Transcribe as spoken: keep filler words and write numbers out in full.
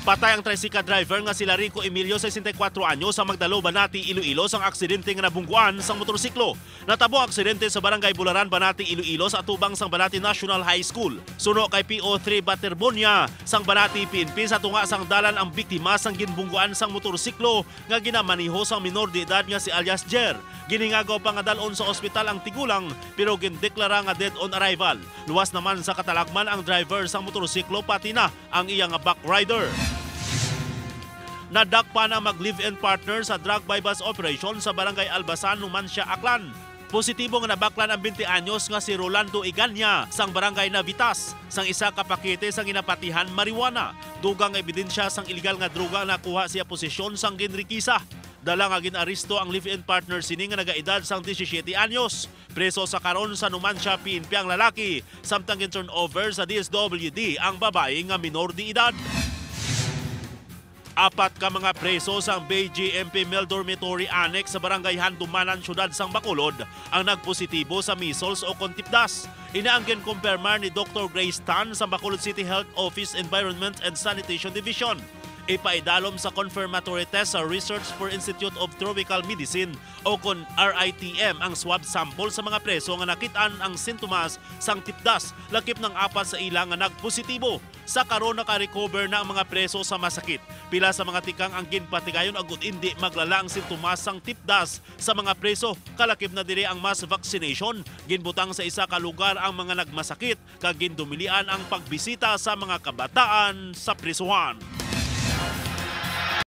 Patay ang tricycle driver nga si Larico Emilio, sesenta y kuwatro anyos, sa Magdalo, Banati, Iloilo, sang aksidente nga nabungguan sang motorsiklo. Natabo ang aksidente sa Barangay Bularan, Banati, Iloilo, sa atubang sang Banati National High School. Suno kay P O three Baterbonia sang Banati P N P, sa tunga sang dalan ang biktima sang ginbungguan sang motorsiklo nga ginamaneho sang minor de edad nga si alias Jer. Ginhingagaw pa nga dal-on sa ospital ang tigulang, pero gindeklara nga dead on arrival. Luwas naman sa katalagman ang driver sang motorsiklo, pati na ang iya nga back rider. Nadakpan ang mag-live-in partner sa drug buy-bust operation sa Barangay Albasan, Numancia, Aklan. Positibo nga nabaklan ang twenty anyos nga si Rolando Iganya sang Barangay Navitas sang isa ka pakete sang ginapatihan marijuana. Dugang nga ebidensya sang iligal nga droga ang nakuha sa iya posesyon sang ginrikisa. Dala nga gin-aresto ang live-in partner sini nga nagaedad sang disisiete anyos. Preso sa karon sa Numancia P N P ang lalaki, samtang gin-turn over sa D S W D ang babayi nga minor de edad. Apat ka mga preso sang B J M P Male Dormitory Annex sa Barangay Handumanan, Siyudad sang Bacolod, ang nagpositibo sa measles o kon tipdas. Ina ang ginkumpirmar ni Doktor Grace Tan sa Bacolod City Health Office Environment and Sanitation Division. Ipaidalom sa confirmatory test sa Research for Institute of Tropical Medicine o kon R I T M ang swab sample sa mga preso nga nakit-an ang sintomas sang tipdas, lakip nang apat sa ila nga nagpositibo. Sa karon, naka-recover na ang mga preso sa masakit. Pila sa mga tikang ang ginpatigayon agud indi maglala ang sintomas sang tipdas sa mga preso. Kalakip na diri ang mass vaccination. Ginbutang sa isa ka lugar ang mga nagmasakit kag gindumilian ang pagbisita sa mga kabataan sa prisuhan.